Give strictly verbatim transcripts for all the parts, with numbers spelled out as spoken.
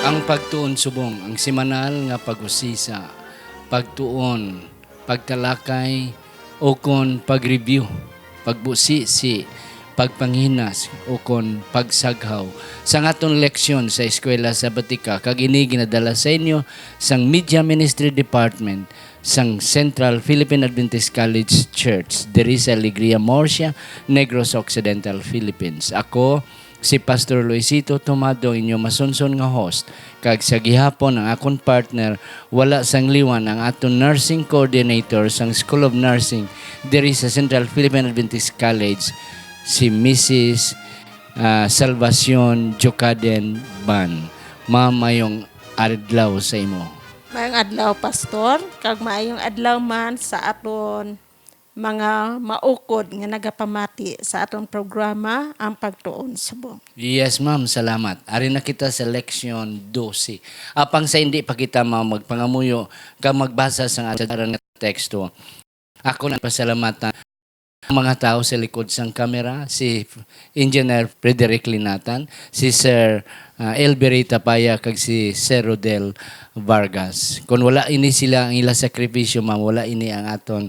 Ang pagtuon subong, ang semanal nga pag-usisa, pagtuon, pagtalakay, o kon pag-review, pagbusisi, pagpanghinas, o kon pagsaghaw sa aton leksyon sa Eskwela Sabatika, kag ini ginadala sa inyo sang Media Ministry Department sang Central Philippine Adventist College Church diri sa Alegria, Murcia, Negros Occidental, Philippines. Ako si Pastor Luisito Tomado, inyo masunson nga host, kag sa gihapon ang akon partner, wala sang liwan, ang aton nursing coordinator sang School of Nursing diri sa Central Philippine Adventist College, si Missus ah, Salvacion Jocaden Ban. Ma'am, mayong adlaw sa imo. Maayong adlaw, Pastor, kag maayong adlaw man sa aton mga maukod nga nagapamati sa aton programa, Ang Pagtuon Subong. Yes, ma'am. Salamat. Ari na kita sa leksyon dose. Apang sa hindi pa kita, ma'am, magpangamuyo kag magbasa sang aton nga teksto, ako na pasalamatan ang mga tao sa likod sang kamera, si Engineer Frederick Linatan, si Sir, ah, Elberry Tapaya, kag si Sir Rodel Vargas. Kung wala ini sila, ang ila sakripisyo, ma'am, wala ini ang aton,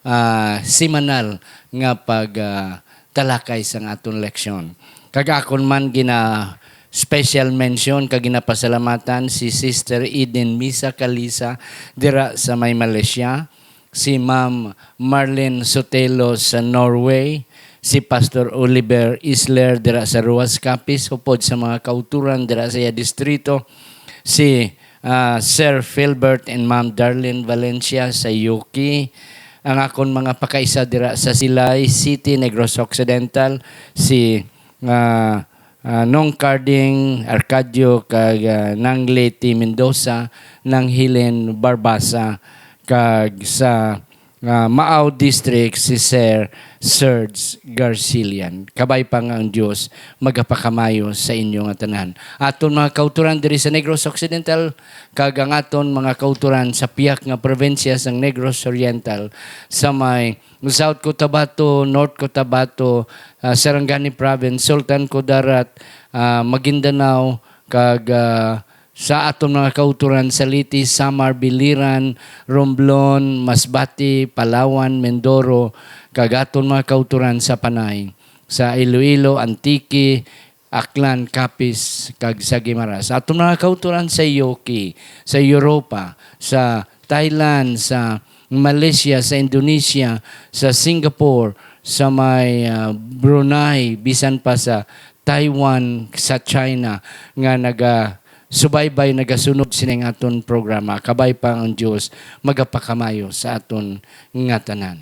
ah, semanal nga pag, ah, talakay sang aton leksyon. Kag akon man gina special mention kag ginapasalamatan si Sister Eden Misa Kalisa dira sa may Malaysia, si Ma'am Marlene Sotelo sa Norway, si Pastor Oliver Isler dira sa Ruas Capiz, upod sa mga kauturan dira sa iya distrito, si, ah, Sir Filbert and Ma'am Darlene Valencia sa U K, ang akon mga pakaisa dira sa Silay City, Negros Occidental, si, ah, ah, Nong Carding Arcadio kag, ah, Nang Leti Mendoza, Nang Helen Barbasa, kag sa, ah, Maaw District si Sir Serge Garcillian. Kabay pa nga ang Dios magapakamayo sa inyo nga tanan. Aton mga kauturan diri sa Negros Occidental kag ang aton mga kauturan sa pihak nga probinsya sang Negros Oriental, sa may South Cotabato, North Cotabato, ah, Sarangani Province, Sultan Kudarat, ah, Maguindanao, kag, ah, sa aton mga kauturan sa Leyte, Samar, Biliran, Romblon, Masbate, Palawan, Mindoro, kag aton mga kauturan sa Panay, sa Iloilo, Antique, Aklan, Capiz, kag sa Guimaras. Aton mga kauturan sa U K, sa Europa, sa Thailand, sa Malaysia, sa Indonesia, sa Singapore, sa may, ah, Brunei, bisan pa sa Taiwan, sa China, nga nagasubaybay, nagasunod sining aton programa. Kabay pa ang Dios magapakamayo sa aton nga tanan.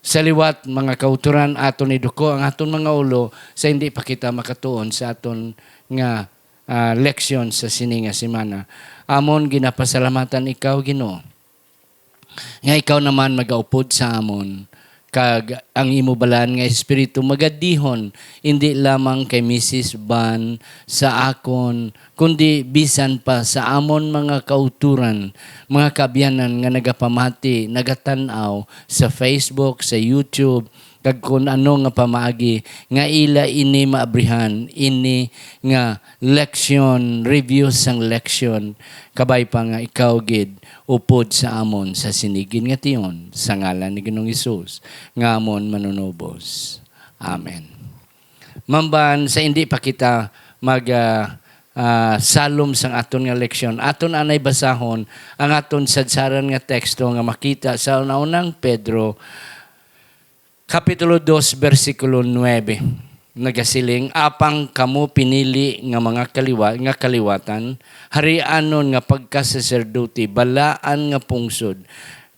Sa liwat, mga kauturan, aton iduko ang aton mga ulo sa hindi pa kita makatuon sa aton nga, ah, leksyon sa sini nga semana. Amon ginapasalamatan ikaw, Ginoo, nga ikaw naman magaupod sa amon, kag ang imo balaan nga Espiritu magadihon, indi lamang kay Missus Van, sa akon, kundi bisan pa sa amon mga kauturan, mga kaabyanan nga nagapamati, nagatan-aw sa Facebook, sa YouTube, kag kun ano nga pamaagi nga ila ini maabrihan, ini nga leksyon, review sang leksyon, kabay pa nga ikaw gid upod sa amon sa sini gid nga tion, sa ngalan ni Ginoong Hesus, nga amon Manunubos. Amen. Ma'am Van, sa hindi pa kita mag, ah, ah, salom sang aton nga leksyon, aton anay basahon ang aton sadsaran nga teksto nga makita sa Una-unang Pedro, Kapitulo dos, bersikulo nuebe, nagasiling, "Apang kamo pinili nga mga kaliwa-, nga kaliwatan, harianon nga pagkasaserdote, balaan nga pungsod,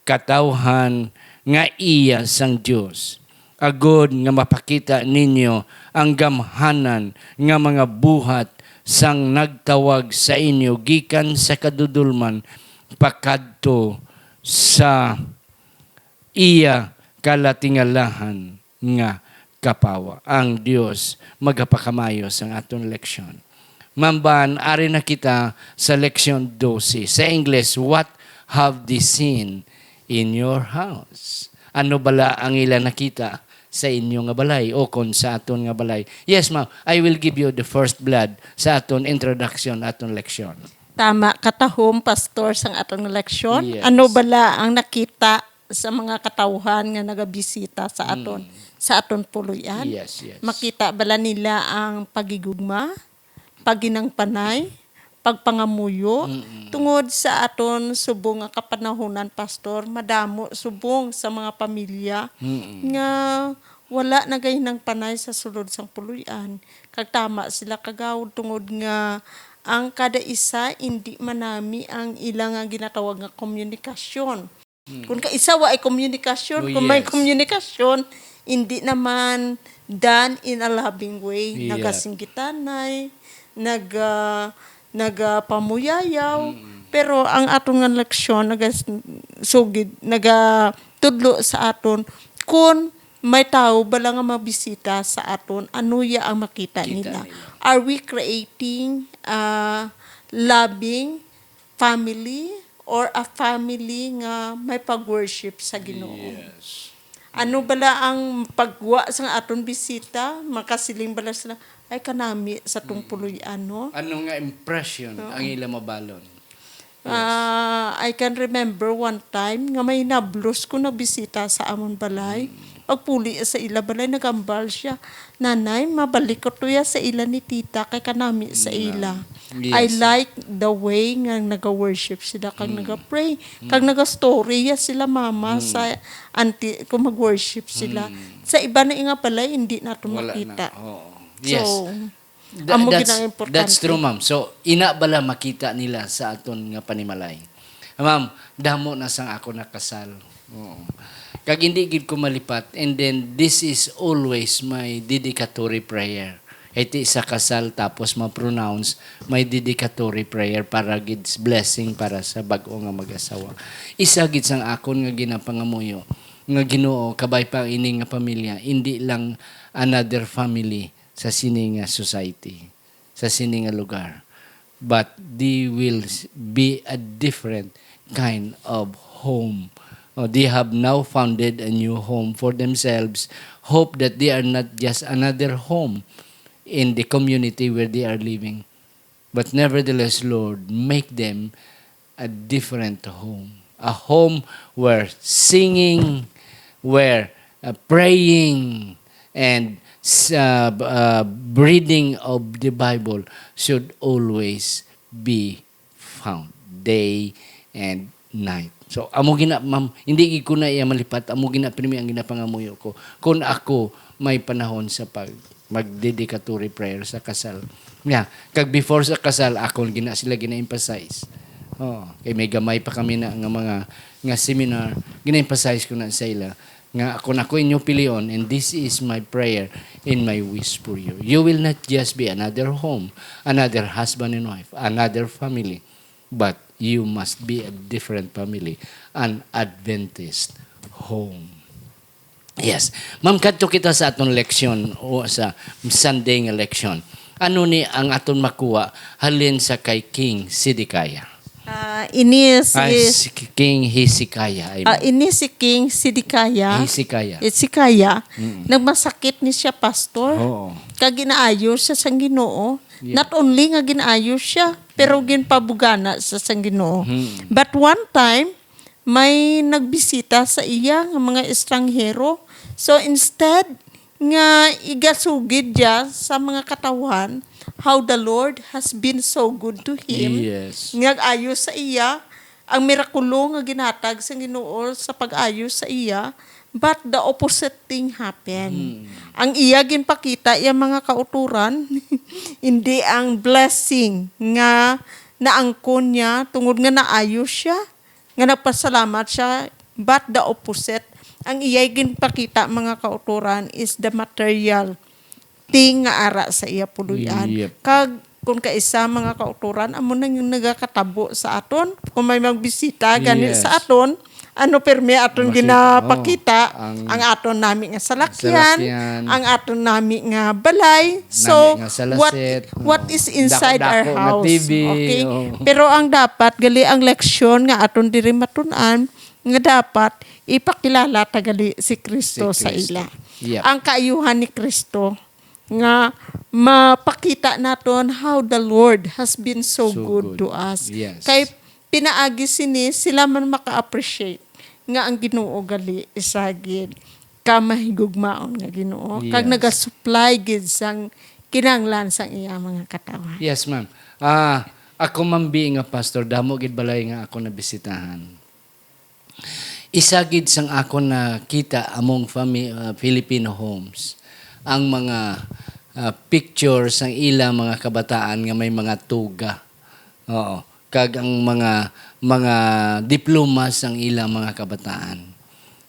katawhan nga iya sang Dios, agod nga mapakita ninyo ang gamhanan nga mga buhat sang nagtawag sa inyo gikan sa kadudolman pakadto sa iya kalatingalahan nga kapawa." Ang Dios magapakamayo sang aton leksyon. Ma'am Van, ari na kita sa leksyon dose. Sa Ingles, "What have they seen in your house?" Ano bala ang ila nakita sa inyo nga balay o kon sa aton nga balay? Yes, ma'am. I will give you the first blood sa aton introduction, aton leksyon. Tama, katahom, Pastor, sang aton nga leksyon. Yes. Ano bala ang nakita sa mga katawhan nga nagabisita sa aton, Mm. sa aton puloy-an? Yes, yes. Makita bala nila ang paghigugma, paghinangpanay, pagpangamuyo? Mm-mm. Tungod sa aton subong nga kapanahunan, Pastor, madamo subong sa mga pamilya Mm-mm. nga wala nagahinangpanay sa sulod sang puloy-an. Kag tama sila kagawad, tungod nga ang kada isa indi manami ang ila nga ginatawag nga komunikasyon. Mm. Kung kaisa wa ay komunikasyon, Oh, kung may yes. komunikasyon, indi naman done in a loving way. Yeah. Nagasinggitanay, naga-, nagapamuyayaw. Mm. Pero ang aton nga leksyon, nagasugid, nagatudlo sa aton kung may tawo bala nga mabisita sa aton, ano ya ang makita Kita nila? nila. Are we creating a loving family or a family nga may pag-worship sa Ginoo? Yes. Ano bala ang pagwa sa aton bisita? Makasiling bala sila, "Ay, kanami sa tong Mm. puloy-an, no?" Ano nga impression Oo. ang ila mabalon? Yes. Ah, I can remember one time nga may nablos ko nagbisita sa amon balay. Mm. Pagpuli sa ila balay, nagambal siya, "Nanay, mabalik ko tuya sa ila ni tita kay kanami sa Mm, ila. yes. I like the way nga naga-worship sila kag Mm. naga-pray. Kag Mm. naga-story ya sila mama Mm. sa auntie ko mag-worship sila." Mm. Sa iba na nga balay, hindi nato Wala makita. na. Oo. So, Yes. Th-, Amo that's, gid ang importante. That's true, ma'am. So, ina bala makita nila sa aton nga panimalay? Ma'am, damo na sang ako nakasal. Oo. Kag hindi gid ko malipat. And then, this is always my dedicatory prayer. Iti sa kasal, tapos ma-pronounce, may dedicatory prayer para gid s-, blessing para sa bag-o nga mag-asawa. Isa gid sang akon nga ginapangamuyo, nga Ginoo, kabay pa ini nga pamilya, hindi lang another family, sa sini nga society, sa sini nga lugar, but they will s-, be a different kind of home. Uh, they have now founded a new home for themselves. Hope that they are not just another home in the community where they are living, but nevertheless, Lord, make them a different home. A home where singing, where, uh, praying, and s-, uh, b-, uh, reading of the Bible should always be found, day and night. So, amo gina, ma'am, hindi gid ko na iya malipat, amo gina pirmi ang ginapangamuyo ko. Kung ako may panahon sa pag, magdedicatory prayer sa kasal. Yeah, kag before sa kasal, ako gina sila gina-emphasize. Oh, kay may gamay pa kami na nga mga, nga seminar, gina-emphasize ko na sa ila nga ako na ko inyo pilion, and this is my prayer and my wish for you. You will not just be another home, another husband and wife, another family, but you must be a different family, an Adventist home. Yes. Ma'am, kadto kita sa aton leksyon o sa Sunday nga leksyon. Ano ni ang aton makuha halin sa kay King Zedekiah? Ah, ini si Ay, si King Hezekiah. I Ah, mean. ini si King Zedekiah. Hezekiah. Hezekiah. Mm. Nagmasakit ni siya, Pastor. Oo. Kag ginaayo siya sang Ginoo. Yeah. Not only nga ginaayo siya, pero Mm. ginpabugana siya sang Ginoo. Mm. But one time, may nagbisita sa iya nga mga estranghero. So, instead nga igasugid niya sa mga katawhan how the Lord has been so good to him, Yes. nga ayo sa iya ang mirakulo nga ginhatag sa Ginoo sa pag-ayo sa iya, but the opposite thing happened. Hmm. Ang iya ginpakita iya mga kautoran, hindi ang blessing nga naangkon niya tungod nga naayo siya, nga nagpasalamat siya, but the opposite. Ang iya'y ginpakita, mga kautoran, is the material thing nga ara sa iya puloy-an. Yep. Kag kung kaisa, mga kautoran, amo na yung nagakatabo sa aton. Kung may magbisita gani Yes. sa aton, ano, pirmi aton Makita, ginapakita, oh, ang ang aton nami nga salakyan, salakyan. ang aton nami nga balay. So, Nami nga salasit, what, what oh. is inside our Dako-dako nga house? T V, Okay? oh. Pero ang dapat, gali ang leksyon nga aton diri matun-an, nga dapat ipakilala ta gali si Kristo Si sa Kristo. ila. Yep. Ang kaayuhan ni Kristo nga mapakita naton how the Lord has been so, So good, good. to us. Yes. Kay pinaagi sini, sila man maka-appreciate nga ang Ginoo gali isa gid ka mahigugmaon nga Ginoo, kag Yes. nagasupply gid sang kinahanglan sang iya mga katawhan. Yes, ma'am. Ah, ako, ma'am, bi nga pastor, damo gid balay nga ako nabisitahan. Isa gid sang akon nakita among fami-, ah, Filipino homes, ang mga, ah, picture sang ilang mga kabataan nga may mga tuga. Oo. Kag ang mga, mga diploma sang ilang mga kabataan.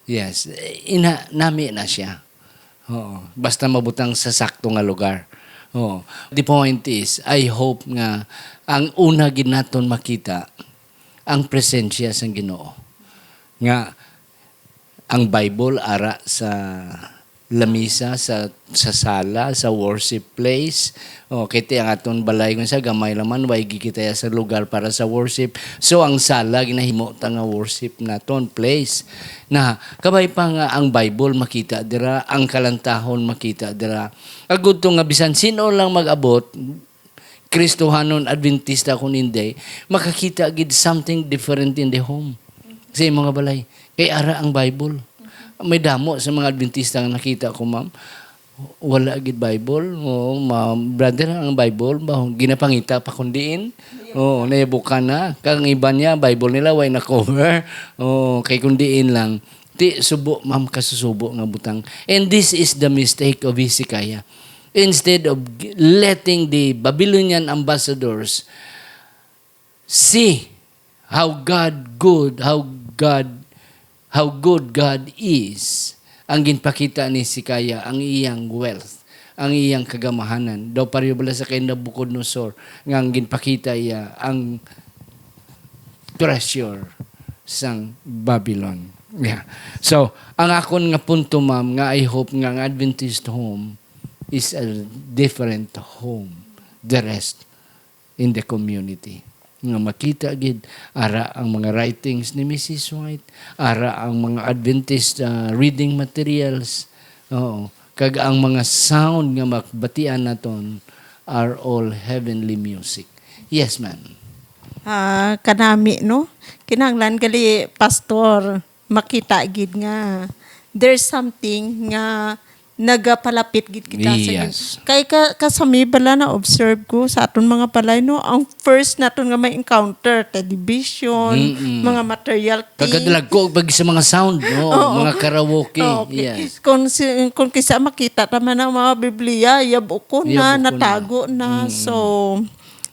Yes. Ina, nami na siya. Oo. Basta mabutang sa sakto nga lugar. Oo. The point is, I hope nga ang una gid naton makita ang presensya sang Ginoo. Nga ang Bible ara sa lamisa, sa, sa sala, sa worship place. O, kay ti ang aton balay, kung sa gamay laman, way gikitaya sa lugar para sa worship. So, ang sala, ginahimo ta nga worship naton place. Na, kabay pa nga ang Bible makita dira, ang kalantahon makita dira. Agud to nga bisan sino lang mag-abot, Kristohanon, Adventista kun hindi, makakita gid something different in the home. Sa imong nga balay. Kay ara ang Bible. May damo sa mga Adventista nga nakita ko, ma'am. Wala gid Bible. Oo, ma, brother, ang Bible ba ginapangita pa kun diin? Oo, naibukan na. Kag ang iba niya, Bible nila way na cover. Oo, kay kun diin lang. Ti subo, ma'am, kasusubo nga butang. And this is the mistake of Hezekiah. Instead of letting the Babylonian ambassadors see how God good, how God, how good God is, ang ginpakita ni Hezekiah ang iyang wealth, ang iyang kagamahanan. Daw pareho bala sa kay Nabucodonosor, nga ang ginpakita iya ang treasure sang Babylon. Yeah. So, ang akon nga punto, ma'am, nga I hope nga ang Adventist home is a different home the rest in the community. Nga makita gid, ara ang mga writings ni Missus White, ara ang mga Adventist, ah, reading materials, oo, kag ang mga sound nga mabatian naton are all heavenly music. Yes, ma'am. Ah, kanami, no? Kinahanglan gali, Pastor, makita gid nga there's something nga nagapalapit gid kita sa Ginoo. Yes. Kay ka, kasami bala na-observe ko sa aton mga balay, no? Ang first naton nga may encounter, television, Mm-mm. mga material things. Kagadalagko pag sa mga sound, no? Oo. Mga karaoke. Okay. Yes. Kung, si, kung kisa makita naman ang mga Biblia, yabukon na, Yabukon na. natago na. Mm. So,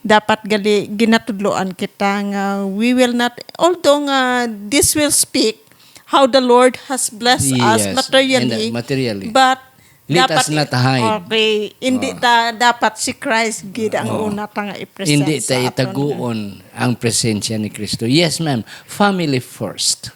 dapat gali ginatudloan kita nga we will not, although nga this will speak how the Lord has blessed us Yes. materially, And, uh, materially. but Let dapat us not hide. Okay, hindi Oh. ta dapat si Christ gid ang Oh. una ta nga i-present Hindi sa tayo aton. taguon ang presensya ni Kristo. Yes, ma'am. Family first.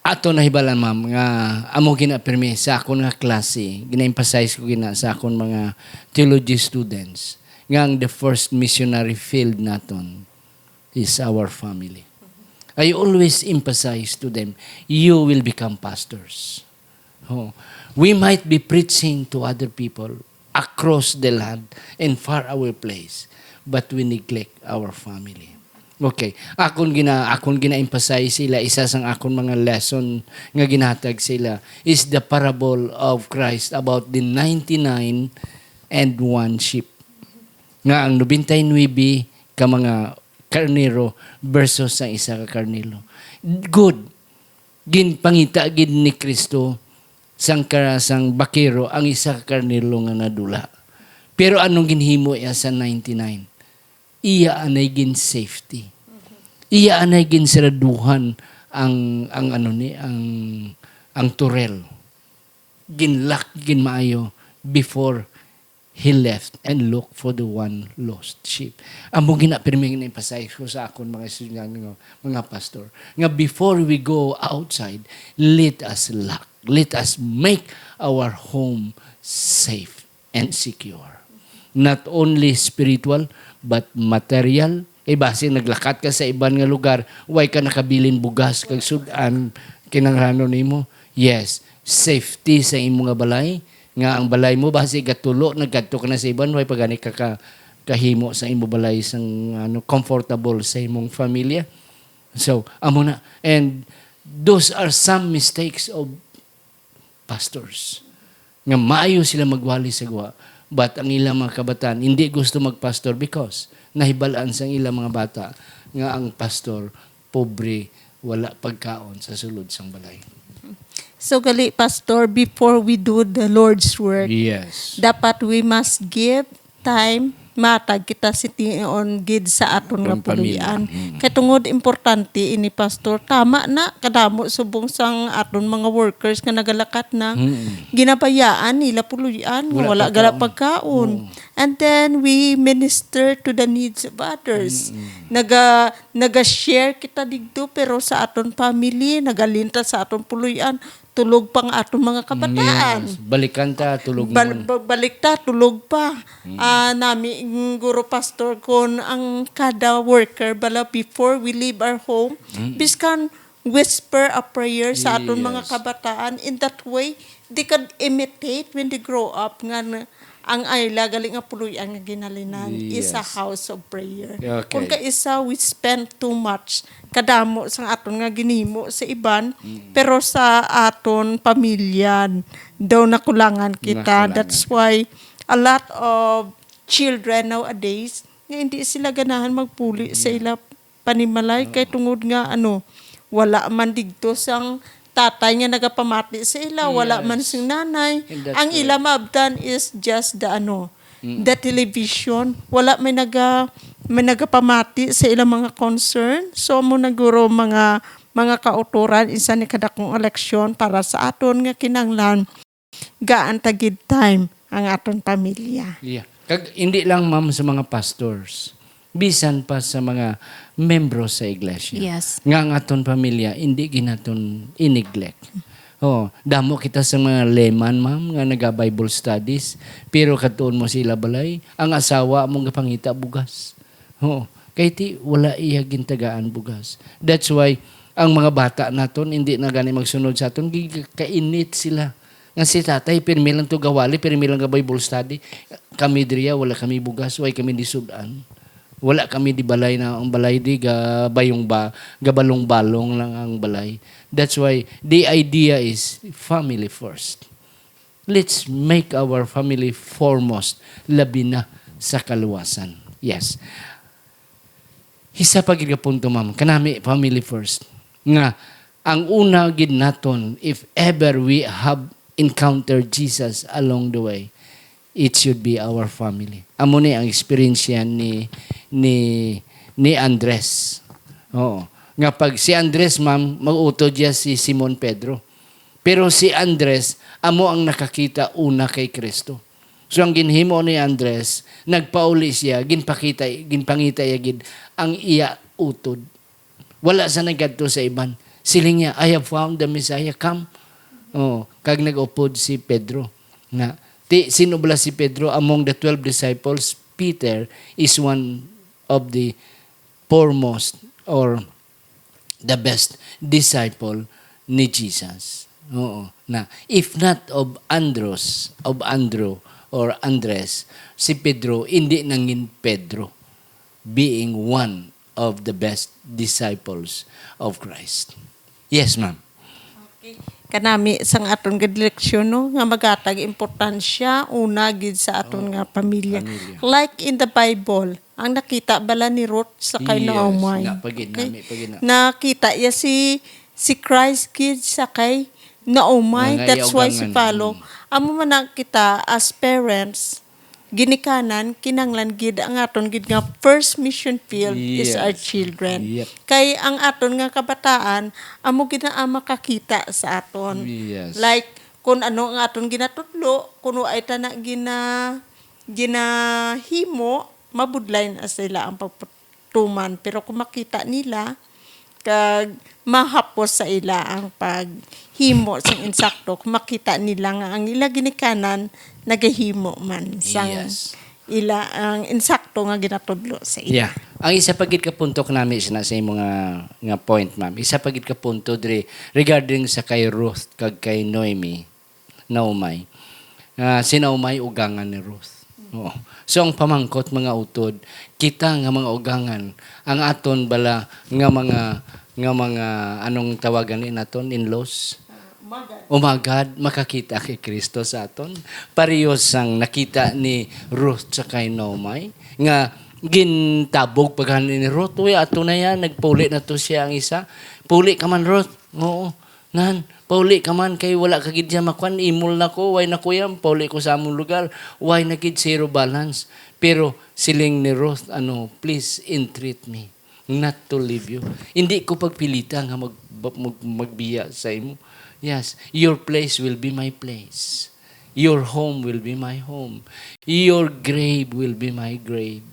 Ato na hibalan, ma'am, nga amo ginapirmi sa akon nga klase, gina-emphasize ko gina sa akon mga theology students, nga ang the first missionary field naton is our family. I always emphasize to them, you will become pastors. Oh, we might be preaching to other people across the land and far away place, but we neglect our family. Okay, akon gina akon gina-emphasize sila, isa sang akon mga lesson nga ginhatag sila is the parable of Christ about the ninety-nine and one sheep. Nga ang nobenta y nuebe ka mga karnero versus sa isa ka karnero. Good. Ginpangita gid ni Kristo sang ka-, sang bakero ang isa ka karnero nga nadula. Pero anong ginhimo iya sa ninety-nine? Iya anay gin-safety. Iya anay ginseraduhan ang, ang ano ni, ang, ang turel. Ginlock gid maayo before he left and look for the one lost sheep. Amo gina pirmi nga emphasize ko sa akon mga estudyante nga mga pastor, nga before we go outside, let us lock, let us make our home safe and secure. Not only spiritual, but material. Kay basin naglakat ka sa iban nga lugar, way ka nakabilin bugas kag sud-an kinahanglanon nimo. Yes, safety sa imo nga balay, Nga ang balay mo, basi gatulo, nagkadto ka na sa iban, way pa gani ka, ka kahimo sa imo balay sang, ano, comfortable sa imong familia. So, amo na. And those are some mistakes of pastors. Nga maayo sila magwali sa gwa, but ang ilang mga kabataan hindi gusto magpastor because nahibalaan sang ilang mga bata nga ang pastor pobre, wala pagkaon sa sulod sang balay. So, gali, Pastor, before we do the Lord's work, Yes. dapat we must give time, matag kita sa tion gid sa aton nga Aton pamilya. puloy-an. Mm. Kay tungod importante ini, Pastor, tama na, kadamo subong sang aton mga workers nga nagalakat na, Mm. ginabayaan nila puloy-an, nga Wala wala gala pagkaon. pagkaon. Oo. And then, we minister to the needs of others. Mm-mm. Naga-, naga-share kita dito, pero sa aton family, nagalinta sa aton puloy-an, tulog pa nga aton mga kabataan. Yes. Balikan ta, tulog Bal-, mo. ba-, balik ta, tulog pa. Mm. Ah, nami, mm, guro pastor, kon ang kada worker bala before we leave our home, Mm. biskan whisper a prayer sa aton mga Yes. kabataan. In that way, they can imitate when they grow up nga na, ang ila gali nga puloy-an nga ginhalinan is a Yes. house of prayer. Okay. Kung kaisa, we spend too much, kadamo sang aton nga ginhimo sa iban, Mm. pero sa aton pamilya daw nakulangan kita. Nakulangan. That's why a lot of children nowadays nga hindi sila ganahan magpuli sa Yeah. ila panimalay, kay Oo. tungod nga, ano, wala man digto sang tatay nga nagapamati sa ila, wala man Yes. sing nanay. And that's Ang ila right. maabtan is just the, ano, Mm. the television. Wala may naga-, may nagapamati sa ilang mga concern. So, amo na guro mga, mga kautoran, isa ni kadakong leksyon para sa aton nga kinahanglan gaan ta give time ang aton pamilya. Yeah. Kag hindi lang, ma'am, sa mga pastors, bisan pa sa mga membro sa iglesia, Yes. nga ang aton pamilya hindi gid naton i-neglect. Oh, damo kita sa mga layman, ma'am, nga naga-Bible studies, pero kadtuon mo sila balay, ang asawa mo gapangita bugas. Oo. Kay ti, wala iya gintagaan bugas. That's why, ang mga bata naton, hindi na gani magsunod sa aton, gi-, kainit sila. Nga si tatay, pirmi lang to gawali, pirmi lang ga Bible study. Kami diriya, wala kami bugas, way kami di sud-an. Wala kami di balay na, ang balay di ga bayong ba, ga balong-balong lang ang balay. That's why, the idea is family first. Let's make our family foremost, labi na sa kaluwasan. Yes. Isa pa gid ka punto, ma'am, kanami, family first. Nga, ang una gid naton, if ever we have encountered Jesus along the way, it should be our family. Amo ni ang eksperyensya ni, ni, ni Andres. Oo. Nga pag si Andres, ma'am, mag-utod siya si Simon Pedro. Pero si Andres, amo ang nakakita una kay Kristo. So, ang ginhimo ni Andres, nagpauli siya, ginpakita, ginpangita iya gid ang iya utod. Wala sa nagkadto sa iban. Siling niya, "I have found the Messiah, come." Oh, kag nag-upod si Pedro. Na, ti, sino bala si Pedro? Among the twelve disciples, Peter is one of the foremost or the best disciple ni Jesus. Oo. Na, if not of Andros, of Andrew or Andres, si Pedro, hindi nangin Pedro, being one of the best disciples of Christ. Yes, ma'am. Okay. Kanami sang aton gid leksyon, no, nga maghatag importansya una gid sa aton Oo. nga pamilya. Pamilya. Like in the Bible, ang nakita bala ni Ruth sa kay Yes, Naomi. na, pagid, Okay? nami, pagid na. Nakita iya si, si Christ gid sa kay Naomi. Mga That's why si iyaugangan. Follow. Mm. Amo man na kita as parents, ginikanan, kinanglan gid ang aton gid nga first mission field is our Yes. children. Yep. Kay ang aton nga kabataan, amo gid na ang makakita sa aton. Yes. Like, kung ano ang aton ginatudlo, kung ay ta na gina-, ginahimo, mabudlay na sila ang pagpatuman. Pero kung makita nila, kag mahapos sa ila ang paghimo sang insakto, kung makita nila nga ang ila ginikanan nagahimo man sang Yes. ila ang insakto nga ginatudlo sa ila. Yeah. Ang isa pa gid ka punto kanami sa, sa imo nga, nga point, ma'am. Isa pa gid ka punto diri regarding sa kay Ruth kag kay Noemi, Naomi. Ah, si Naomi ugangan ni Ruth. Oo. So, ang pamangkot, mga utod, kita nga mga ugangan, ang aton bala nga mga, nga mga, anong tawagan ni naton, in-laws? Umagad, makakita kay Kristo sa aton. Pareho sang nakita ni Ruth sa kay Naomi, nga gintabog pa gani ni Ruth, "Uy, ato na yan, nagpauli na to siya ang isa. Pauli ka man, Ruth." Oo. Nan, pauli ka man kay wala ka gid siya makuan, imol na ko, way na ko yan, pauli ko sa among lugar, way na gid, zero balance. Pero siling ni Ruth, ano, "Please entreat me not to leave you." Hindi ko pagpilita nga mag-, mag-, magbiya sa imo. Yes, your place will be my place. Your home will be my home. Your grave will be my grave.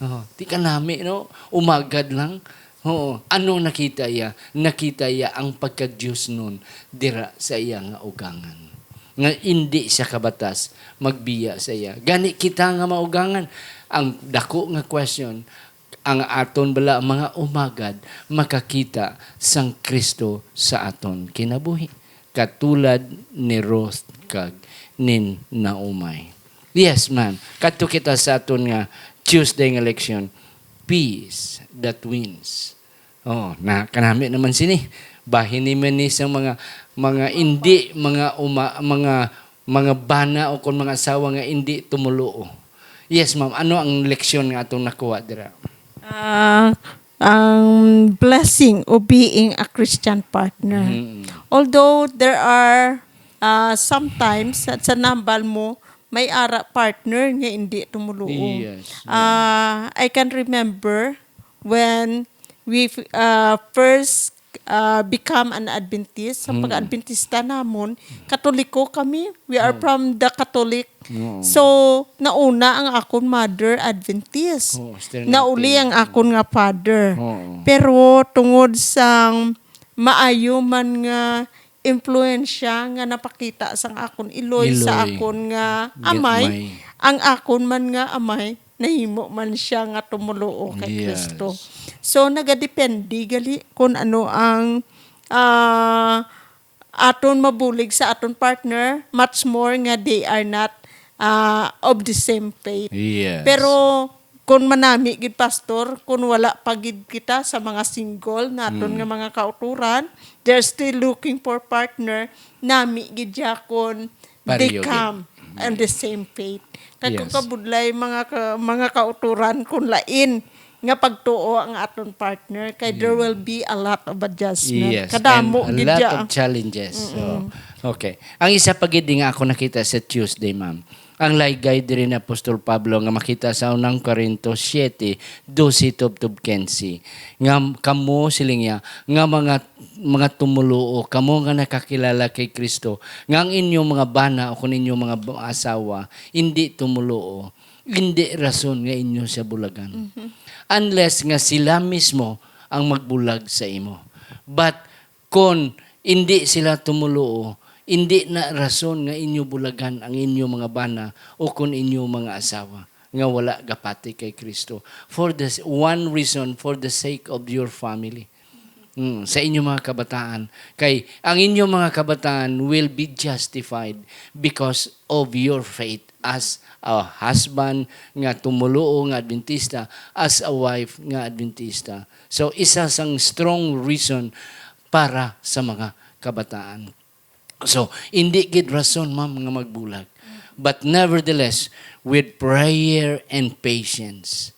Oh, di ka nami, no? Umagad lang. Oo. Ano nakita iya? Nakita iya ang pagka-Diyos nun dira sa iya nga ugangan. Nga indi siya kabatas magbiya sa iya. Gani kita nga maugangan. Ang dako nga question, ang aton bala mga umagad makakita sang Kristo sa aton kinabuhi, katulad ni Ruth kag ni Naomi? Yes, ma'am. Kadto kita sa aton nga Tuesday nga leksyon, peace that wins. Oh, na kanami naman sini. Bahin ni man ni sa mga, mga indi, mga uma-, mga, mga bana o kon mga asawa nga indi tumuluo. Yes, ma'am. Ano ang leksyon nga atong nakuha dira? Ah, ang blessing of being a Christian partner. Mm. Although there are, ah, sometimes sa, sa nambal mo, may ara partner nga hindi tumuluo. Yes, ma'am. Ah, I can remember when we, uh, first, uh, become an Adventist, sa Mm. pag-Adventista namon, Katoliko kami. We are Oh. from the Catholic. Oo. So, nauna ang akon mother Adventist. Oo, still Nauli natin. ang akon nga father. Oo. Pero tungod sang maayo man nga impluwensya nga napakita sang akon iloy sa Iloy. akon nga Git amay, may. ang akon man nga amay, nahimo man siya nga tumuluo kay Yes. Kristo. So, nagadepende gali kung ano ang, ah, aton mabulig sa aton partner, much more nga they are not, ah, of the same faith. Yes. Pero kung manami gid, Pastor, kung wala pa gid kita sa mga single naton Mm. nga mga kauturan, they're still looking for partner, nami gid siya kung they Pareho gid. come and the same faith. Kag kung Yes. kabudlay, mga ka-, mga kauturan, kung lain nga pagtuo ang aton partner, kay there Yeah. will be a lot of adjustment. Yes, Kadamo and a gid lot siya. of challenges. So, Mm-mm. okay. Ang isa pa gid nga ako nakita sa Tuesday, ma'am, ang laygay diri ni Apostol Pablo nga makita sa unang Corinto siete, doce tubtob quince. Nga kamo, siling niya, nga mga, mga tumuluo, kamo nga nakakilala kay Kristo, nga ang inyong mga bana o kung inyong mga ba-, asawa, hindi tumuluo, hindi rason nga inyo siya bulagan. Mhm. Unless nga sila mismo ang magbulag sa imo. But kon indi sila tumuluo, indi na rason nga inyo bulagan ang inyo mga bana o kon inyo mga asawa nga wala gapati kay Kristo. For this one reason, for the sake of your family. Mm, sa inyo mga kabataan. Kay ang inyo mga kabataan will be justified because of your faith as a husband nga tumuluo nga Adventista, as a wife nga Adventista. So, isa sang strong reason para sa mga kabataan. So, indi gid rason, ma'am, nga magbulag. But nevertheless, with prayer and patience,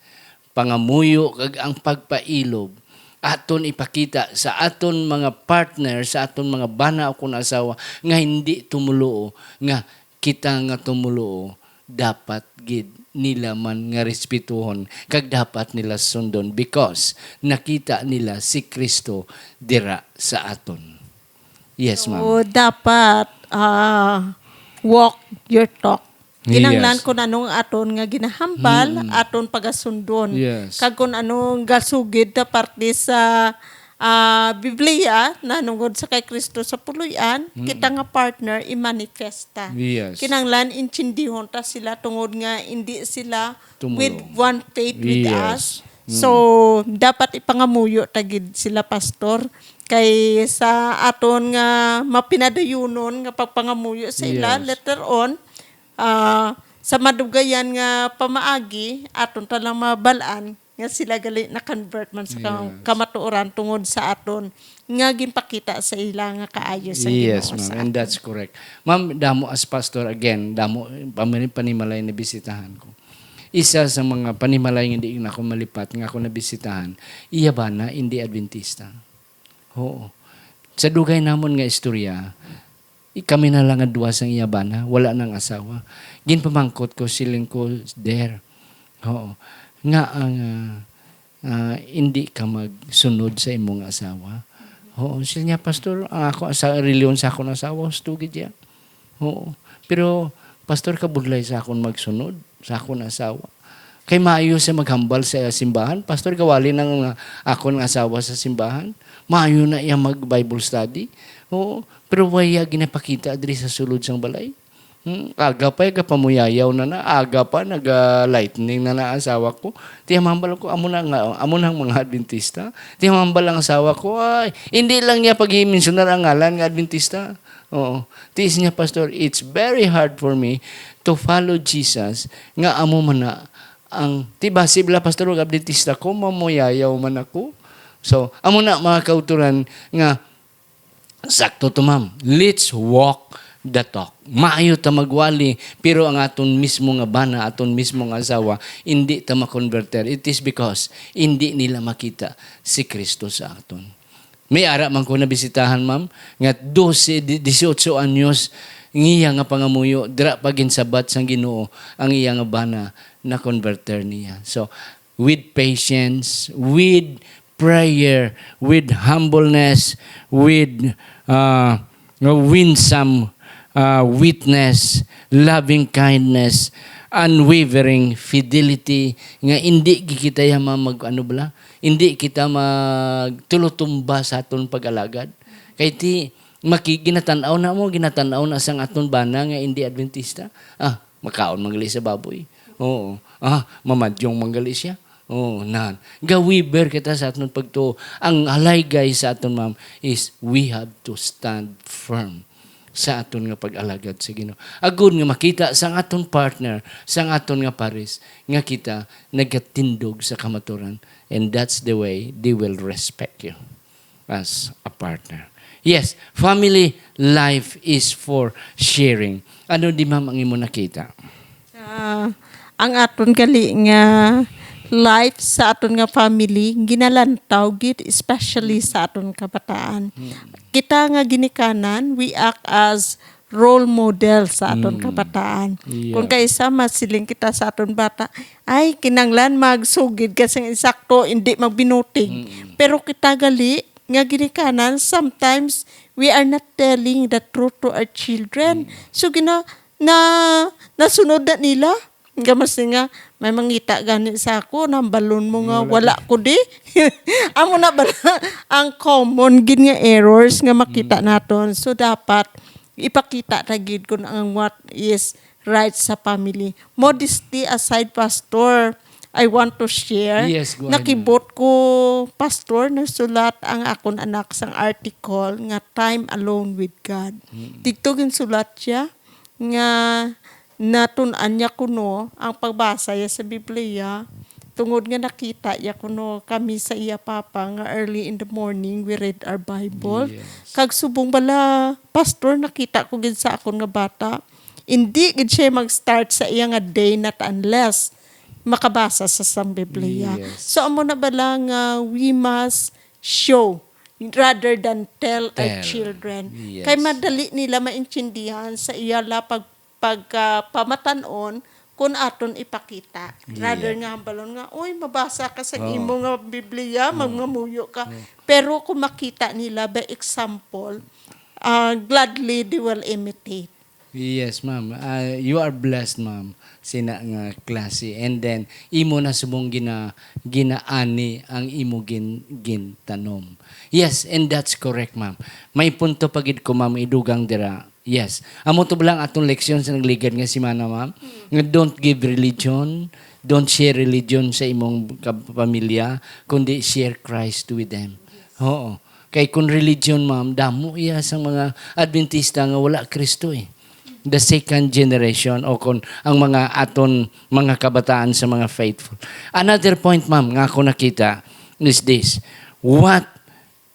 pangamuyo kag ang pagpailob, aton ipakita sa aton mga partner, sa aton mga bana o kun asawa nga hindi tumuluo, nga kita nga tumuluo, dapat gid nila man nga respetuhon, kag dapat nila sundon, because nakita nila si Kristo dira sa aton. Yes, ma'am. So, dapat, ah, walk your talk. Kinahanglan Yes. kung anong aton nga ginahambal, Mm-mm. aton pagasundon. Yes. Kag kung anong gasugid na parte sa, ah, Biblia, nanungod sa kay Kristo sa puloy-an, Mm-mm. kita nga partner, i-manifest ta. Yes. Kinahanglan intindihon ta sila tungod nga indi sila Tumulong. with one faith with Yes. us. Mm. So, dapat ipangamuyo ta gid sila, Pastor. Kay sa aton nga mapinadayunon nga pagpangamuyo sa ila, Yes. later on, Ah, sa madugayan nga pamaagi, aton ta lang mabal-an nga sila gali na-convert man sa ka-, Yes. kamatuoran tungod sa aton nga ginpakita sa ila nga kaayo sa Yes, Ginoo ma'am. sa And aton. That's correct. Ma'am, damo as pastor, again, damo pa man panimalay na bisitahan ko. Isa sa mga panimalay nga di na ako malipat nga ako nabisitahan, iya bana, hindi Adventista. Oo. Sa dugay namon nga istorya, i-, kami na lang nga duwa sang iya bana, wala nang asawa. Ginpamangkot ko, siling ko, "Der, oo, nga ang, ah, ah, hindi ka magsunod sa imong asawa?" "Oo," siling niya, "Pastor, ang ako, sa reliyon sa akon asawa, husto gid siya." Oo. Pero, Pastor, kabudlay sa akon magsunod sa akon asawa. Kay maayo siya maghambal sa simbahan. Pastor, kawali na nga akon nga asawa sa simbahan. Maayo na iya mag-Bible study. Oo. Pero wala iya ginapakita diri sa sulod sang balay. Hmm, aga pa, gapamuyayaw na na. Aga pa, naga-lightning na na ang asawa ko. Tiyamambal ko, amo na nga, amo na ang mga Adventista. Tiyamambal ang asawa ko, ay, hindi lang niya pag-mensionar ang ngalan nga Adventista. Oo. Tiis niya, "Pastor, it's very hard for me to follow Jesus nga amo man na ang," ti basi bala, "Pastor, ug Adventista ko, mamuyayaw man ako." So, amo na, mga kauturan, nga sakto to, ma'am. Let's walk the talk. Maayo ta magwali, pero ang aton mismo nga bana, aton mismo nga asawa, hindi ta makonberter. It is because hindi nila makita si Kristo sa aton. May ara man ko nabisitahan, ma'am, nga dose, di-, dieciocho anyos ang iya nga pangamuyo, dira pa ginsabat sang Ginoo ang iya nga bana, na-converter niya. So, with patience, with prayer, with humbleness, with, uh, winsome, uh, witness, loving kindness, unwavering fidelity, nga indi gid kita ya ma-, mag-, ano bala, indi kita magtulutumba sa aton pag-alagad. Kay ti, maki-, ginatan-aw na mo, ginatan-aw na sang aton bana nga indi Adventista. Ah, makaon man gali sa baboy. Oo. Ah, mamadyong man gali siya. Oo, nan. Gawiber kita sa aton pagtuo. Ang halaygay sa aton, ma'am, is we have to stand firm sa aton nga pag-alagad sa Ginoo. Agud nga makita sang aton partner, sang aton nga pares, nga kita nagatindog sa kamaturan. And that's the way they will respect you as a partner. Yes, family life is for sharing. Ano di, ma'am, ang imo nakita? Ah, ang aton gali nga life sa aton nga family, ginalantaw gid, especially sa aton kabataan. Hmm. Kita nga ginikanan, we act as role model sa aton Mm. kabataan. Yeah. Kung kaisa, masiling kita sa aton bata, "Ay, kinanglan magsugid ka sing insakto, hindi magbinutig." Mm. Pero kita gali nga ginikanan, sometimes we are not telling the truth to our children. Mm. So, gina-, na, nasunod na nila. Nga mas nga, may mangita gani sa ako, nambalon mo nga Wala wala ko di. Amo na bala ang common gid nga errors nga makita Mm. naton. So, dapat ipakita ta gid kung ang what is right sa family. Modesty aside, Pastor, I want to share. Yes, go ahead, ma'am. Nakibot ko, Pastor, nagsulat ang akon anak sang article nga Time Alone with God. Mm. Didto ginsulat siya nga natun-an niya kuno ang pagbasa niya sa Biblia, tungod nga nakita niya kuno kami sa iya papa nga early in the morning we read our Bible. Yes. Kag subong bala, Pastor, nakita ko gid sa akon nga bata, indi gid siya mag-start sa iya nga day not unless makabasa sa sang Biblia. Yes. So, amo na bala nga we must show rather than tell our Tell. children. Yes. Kay madali nila maintindihan sa iya la pag-, pagka pamatan-on kung aton ipakita. Rather Yeah. nga hambalon nga, "Uy, mabasa ka sa Oh. imo nga Biblia, Oh. magmamuyo ka." Oh. Pero kung makita nila by example, ah, gladly they will imitate. Yes, ma'am. Ah, you are blessed, ma'am, sina nga klase. And then, imo na subong gina-, ginaani ang imo gin-, gintanom. Yes, and that's correct, ma'am. May punto pa gid ko, ma'am, idugang dira. Yes. Amo to lang atong leksyon sa nagligad nga semana, ma'am. Nga don't give religion, don't share religion sa imong kap-, pamilya, kundi share Christ with them. Oo. Kay kung religion, ma'am, damo iya sa mga Adventista nga wala Kristo, eh. the second generation, o kon ang mga aton mga kabataan sa mga faithful. Another point, ma'am, nga ako nakita is this. What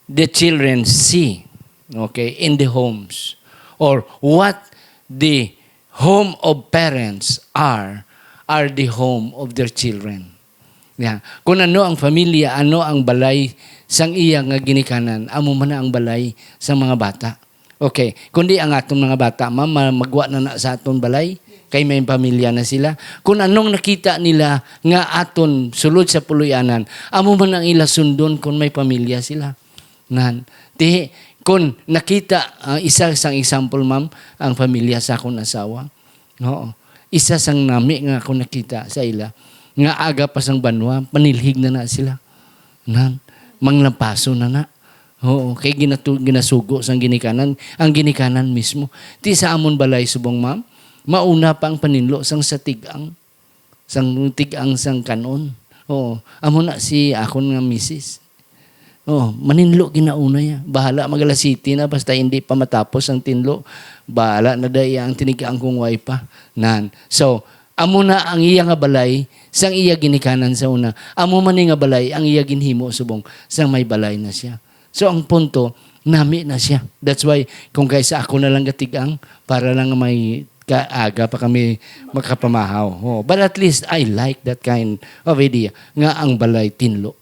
the children see, okay, in the homes, or what the home of parents are, are the home of their children. Yeah. Kung ano ang familia, ano ang balay sang iya nga ginikanan, amo man na ang balay sang mga bata. Okay, kundi ang aton mga bata, ma'am, ma-, magwa na na sa aton balay, kay may pamilya na sila. Kung anong nakita nila nga aton sulod sa puloy-anan, amo man ang ila sundon kung may pamilya sila. Nan, ti, kung nakita, ah, isa sang example, ma'am, ang pamilya sa akong asawa. Oo. Isa sang nami nga ako nakita sa ila, nga aga pa sang banwa, manilhig na na sila. Nan, manglampaso na na. Oo, kay ginatu-, ginasugo sang ginikanan, ang ginikanan mismo. Ti sa amon balay subong, ma'am, mauna pa ang paninlo sang sa tig-ang, sang tig-ang sang kanon. Oo, amo na si akon nga misis. Oh, maninlo ginauna ya. Bahala mag alas siyete na, basta hindi pa matapos ang tinlo. Bahala na da iya ang tinigaan kung way pa. Nan. So, amo na ang iya nga balay, sang iya ginikanan sa una. Amo man ni nga balay, ang iya ginhimo subong, sang may balay na siya. So, ang punto, nami na siya. That's why, kung kaysa ako na lang gatigang, para lang may kaaga pa kami makapamahaw. Oh, but at least, I like that kind of idea, nga ang balay tinlo.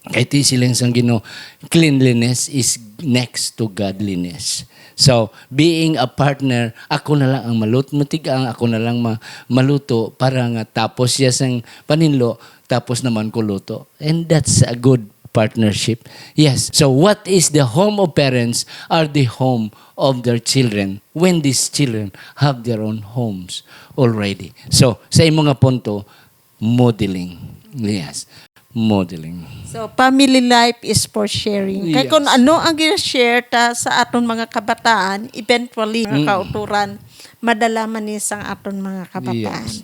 Kay ti siling sang Ginoo, cleanliness is next to godliness. So, being a partner, ako na lang ang malut-, matigang, ako na lang ma-, maluto para nga tapos siya sang paninlo, tapos naman ko luto. And that's a good partnership. Yes. So, what is the home of parents are the home of their children when these children have their own homes already. So, sa imo nga punto, modeling. Yes. Modeling. So, family life is for sharing. Kay kung Yes. ano ang gina-share ta sa aton mga kabataan, eventually, mga Mm. kauturan, madala man ni sang aton mga kabataan. Yes.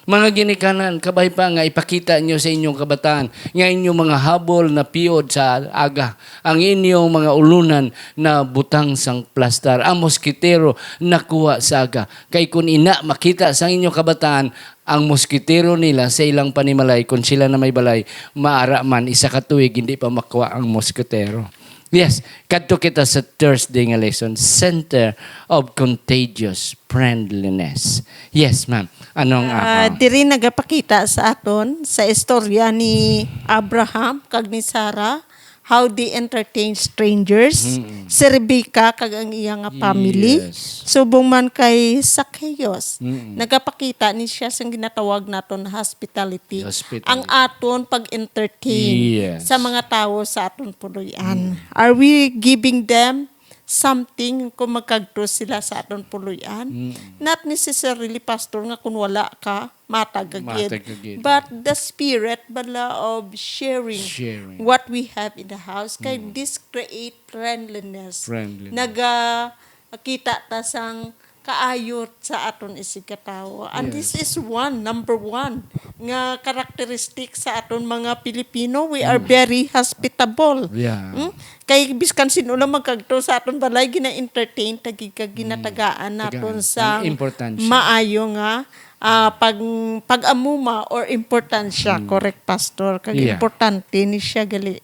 Mga ginikanan, kabay pa nga ipakita nyo sa inyong kabataan nga inyong mga habol na piod sa aga, ang inyong mga ulunan na butang sang plastar, ang moskitero nakuha sa aga. Kay kun ina makita sa inyong kabataan, ang moskitero nila sa ilang panimalay, kung sila na may balay, maara man isa ka tuig hindi pa makuha ang moskitero. Yes, kadto kita sa Thursday nga lesson, Center of Contagious Friendliness. Yes, ma'am. Anong, Ah, ah, diri nagapakita sa aton sa istorya ni Abraham kag ni Sarah, how they entertain strangers. Mm. Si Rebecca kag ang iya nga family. Yes. Subong man kay Zacchaeus, Mm. nagapakita ni siya sang ginatawag naton hospitality. Hospitality. Ang aton pag-entertain Yes. sa mga tawo sa aton puloy-an. Mm. Are we giving them something kung magkagto sila sa aton puloy-an? Mm. Not necessarily, Pastor, nga kung wala ka, matag ka gid. Matag ka gid. But the spirit bala of sharing Sharing. what we have in the house, kay Mm. this create friendliness. Friendliness. Nagakita ta sang kaayo sa aton isigkatawo. And Yes. this is one, number one, nga characteristic sa aton mga Pilipino. We are Mm. very hospitable. Yeah. Mm? Kay biskan sin-o lang magkagto sa aton balay, gina-entertain ta gid kag Mm. ginatagaan naton Tagaan. sang Ang importansya. maayo nga, ah, pag, pag-amuma or importansya. Mm. Correct, Pastor. Kag Yeah. importante ni siya gali.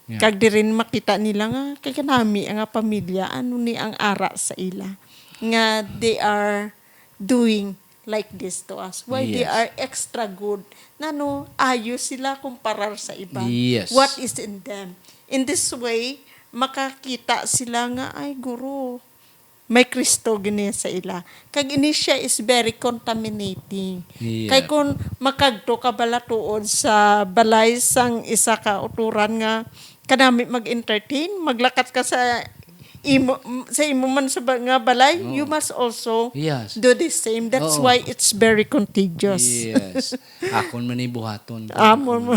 Yeah. Kag diri makita nila nga kay kanami nga pamilya, ano ni ang ara sa ila nga they are doing like this to us. Why they Yes. are extra good? Nano, ayo sila kumparar sa iban. Yes. What is in them? In this way, makakita sila nga, "Ay, guro, may Kristo gini sa ila." Kag ini siya is very contaminating. Yeah. Kay kung makagto ka bala tuod sa balay sang isa ka uturan nga kanami mag-entertain, maglakat ka sa imo, sa imo man sa ba-, nga balay, Oh. you must also Yes. do the same. That's Oo. why it's very contagious. Yes. Akon man ni buhaton. Amon mo.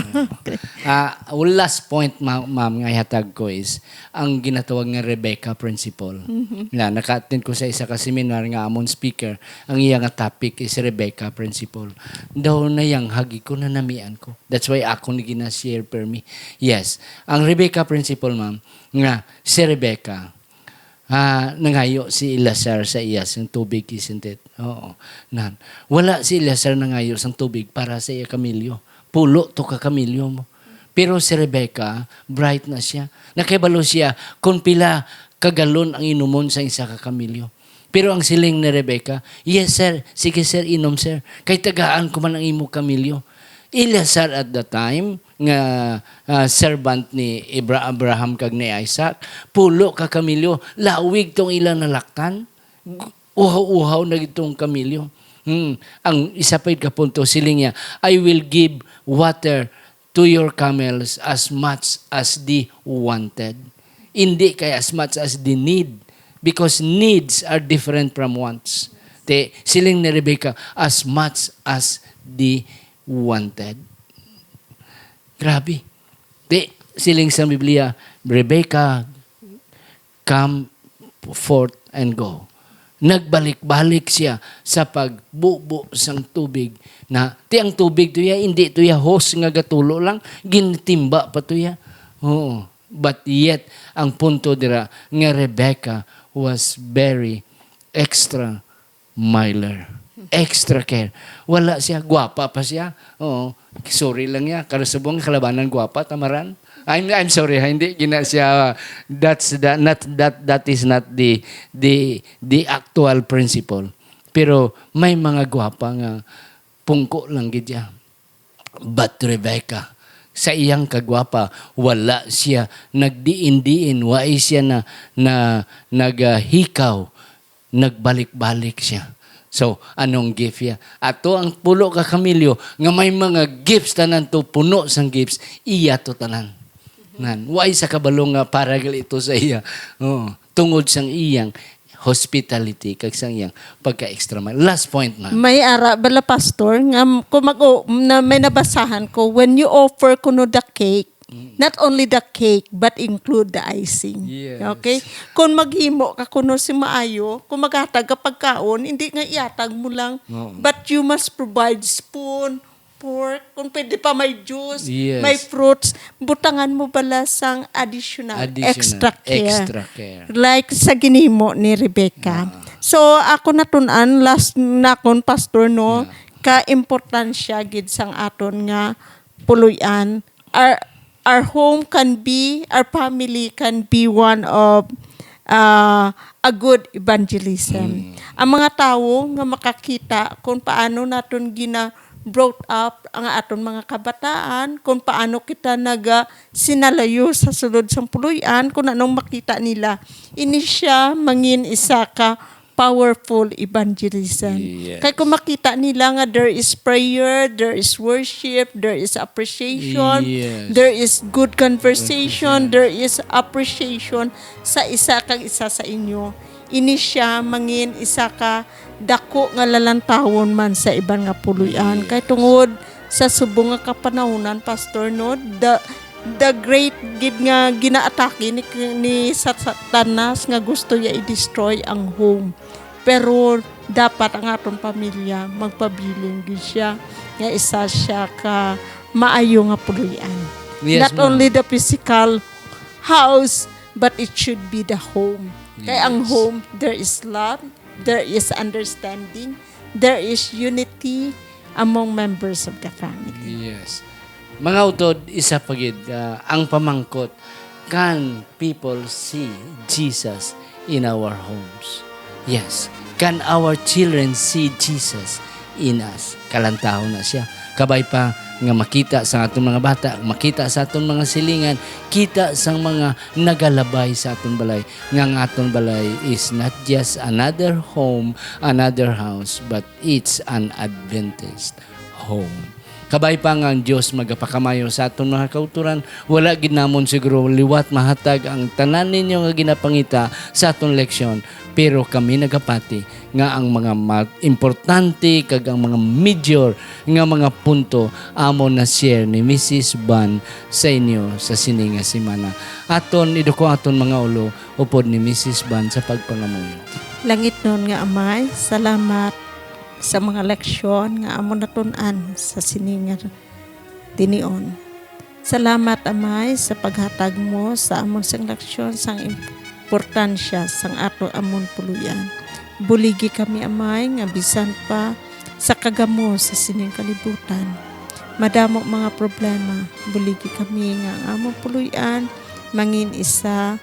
Ah, well, last point, ma-, ma'am, nga ihatag ko is ang ginatawag nga Rebecca Principle. Mhm. Na, naka-attend ko sa isa ka seminar nga amon speaker, ang iya nga topic is Rebecca Principle. Daw nayanghag ko, nanamian ko. That's why ako ni gina-share permi. Yes. Ang Rebecca Principle, ma'am, nga si Rebecca, Ah, nangayo si Eleazar sa iya sang tubig, isn't it? Oo. Nan, wala si Eleazar nangayo sang tubig para sa iya kamilyo. Pulo to ka kamilyo mo. Pero si Rebecca, bright na siya. Nakahibalo siya kung pila ka galon ang inumon sa isa ka kamilyo. Pero ang siling ni Rebecca, "Yes, sir. Sige, sir, inom, sir. Kay tagaan ko man ang imo kamilyo." Eleazar at the time, nga, ah, servant ni Ibra-, Abraham kag ni Isaac, pulo ka kamilyo, lawig tong ilang nalaktan. Gu-, uhaw-uhaw na gid tong kamilyo. Hmm. Ang isa pa gid ka punto, siling niya, "I will give water to your camels as much as they wanted." Hindi kay as much as they need, because needs are different from wants. Te, siling ni Rebecca, "As much as they wanted." Grabe. Di, siling sa Biblia, "Rebecca, come forth and go." Nagbalik-balik siya sa pagbubo sang tubig na, ti ang tubig to ya, hindi to ya hose nga gatulo lang, gintimba pa to ya. Oo. But yet, ang punto dira nga Rebecca was very extra miler. Extra care. Wala siya, gwapa pa siya. Oo. Sorry lang ya. Karusubong kalabanan gwapa, tamaran. I'm, I'm sorry, ha, hindi gina siya, that's the, not, that, that is not the, the, the actual principle. Pero may mga gwapa nga pungko lang gid ya. But Rebecca, sa iyang kagwapa, wala siya nagdiin-diin, wa siya na, na, naghikaw, nagbalik-balik siya. So, anong gift ya? Ato ang pulo ka kamilyo nga may mga gifts tanan to, puno sang gifts, iya to tanan. Nan, wa isa kabalo nga para gali ito sa iya. Oo, tungod sang iyang hospitality kag sang iyang pagka-extra mile. Last point, ma'am. May ara bala, Pastor, nga m-, kung mag-, o, na may nabasahan ko, when you offer kuno the cake, Mm. not only the cake, but include the icing. Yes. Okay? Kung maghimo ka kuno si maayo, kung maghatag ka pagkaon, hindi nga ihatag mo lang, Oo. but you must provide spoon, fork, kung pwede pa may juice, Yes. may fruits, butangan mo bala sang additional, Additional, extra care. extra care. Like sa ginhimo ni Rebecca. Ah. So, ako natun-an, last nakon, Pastor, no, Yeah. ka importansya gid sang aton nga puloy-an. Our, our home can be, our family can be one of, uh, a good evangelism. Mm. Ang mga tawo nga makakita kung paano naton gina-, brought up ang aton mga kabataan, kung paano kita naga-, sinalayo sa sulod sang puloy-an, kung anong makita nila. Ini siya mangin isa ka powerful evangelism. Yes. Kay kung makita nila nga there is prayer, there is worship, there is appreciation, Yes. there is good conversation, Conversation. there is appreciation sa isa kag isa sa inyo, ini siya mangin isa ka dako nga lalantawon man sa iban nga puloy-an. Yes. Kay tungod sa subong nga kapanahunan, Pastor, no, the, the great gid nga ginaatake ni, ni Satanas nga gusto niya i-destroy ang home. Pero dapat ang aton pamilya magpabilin gid siya nga isa siya ka maayo nga puloy-an. Yes, Not ma'am. only the physical house, but it should be the home. Kay ang Yes. home, there is love, there is understanding, there is unity among members of the family. Yes. Mga utod, isa pa gid, ah, ang pamangkot, can people see Jesus in our homes? Yes. Can our children see Jesus in us? Kalantahon na siya. Kabay pa nga makita sa aton mga bata, makita sa aton mga silingan, kita sang mga nagalabay sa aton balay, nga ang aton balay is not just another home, another house, but it's an Adventist home. Kabay pa nga ang Dios magapakamaayo sa aton mga kautoran, wala gid namon siguro liwat mahatag ang tanan ninyo nga ginapangita sa aton leksyon, pero kami nagapati nga ang mga ma-, importante kag ang mga major nga mga punto amo na share ni Missus Ban sa inyo sa sini nga semana. Aton iduko aton mga ulo upod ni Missus Ban sa pagpangamuyo. Langitnon nga Amay, salamat sa mga leksyon nga amon natun-an sa sini nga tinion. Salamat, Amay, sa paghatag mo sa amon sing leksyon sang im-, importansya sang ato amon puloy-an. Buligi kami, Amay, nga bisan pa sa kagamo sa sining kalibutan, madamo mga problema. Buligi kami nga ang amon puloy-an mangin isa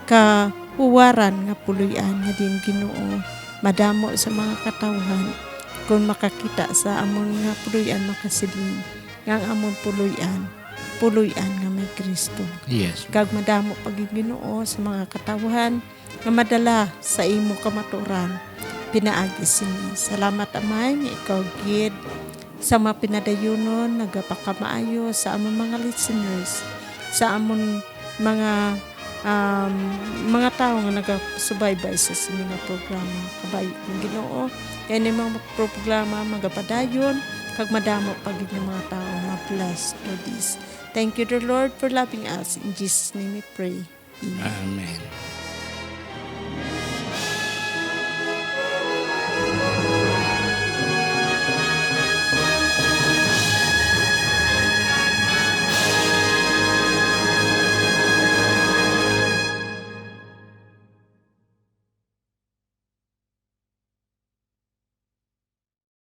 ka huwaran nga puloy-an nga diin, Ginoo, madamo sa mga katawhan kon makakita sa amon nga puloy-an makasiling nga ang amon puloy-an, puloy-an nga may Kristo. Yes. Kag madamo pa gid, Ginoo, sa mga katawhan nga madala sa imo kamaturan pinaagi sini. Salamat, Amay, nga ikaw gid sa mga pinadayunon nagapakamaayo sa amon mga listeners, sa amon mga um, mga tawo nga nagasubaybay sa sini nga programa. Kabay, Ginoo, kay ni mga programa magapadayon kag madamo pa gid nga mga tawo ma-bless through this. Thank you, dear Lord, for loving us. In Jesus' name we pray. Amen. Amen.